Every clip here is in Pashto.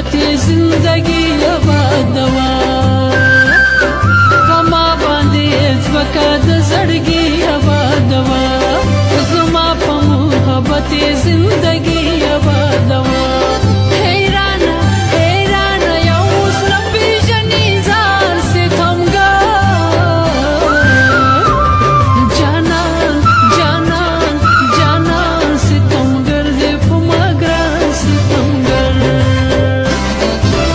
محبت زندگی آبادوه. په ما باندې ځمکه د زړګي آبادوه، زما په محبت زندگی آبادوه. حیرانه حیرانه، یو اوس نه پېژني ځان ستمګر. جانان جانان جانان، ستمګر دې په ما ګران ستمګر.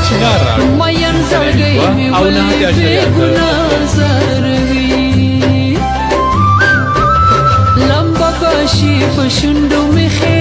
चिनार राग مین زړګی دوه مې او نه ولې اعشاریه بې اته. ګناه زاروي؟ لمبه بشي په شونډو مې.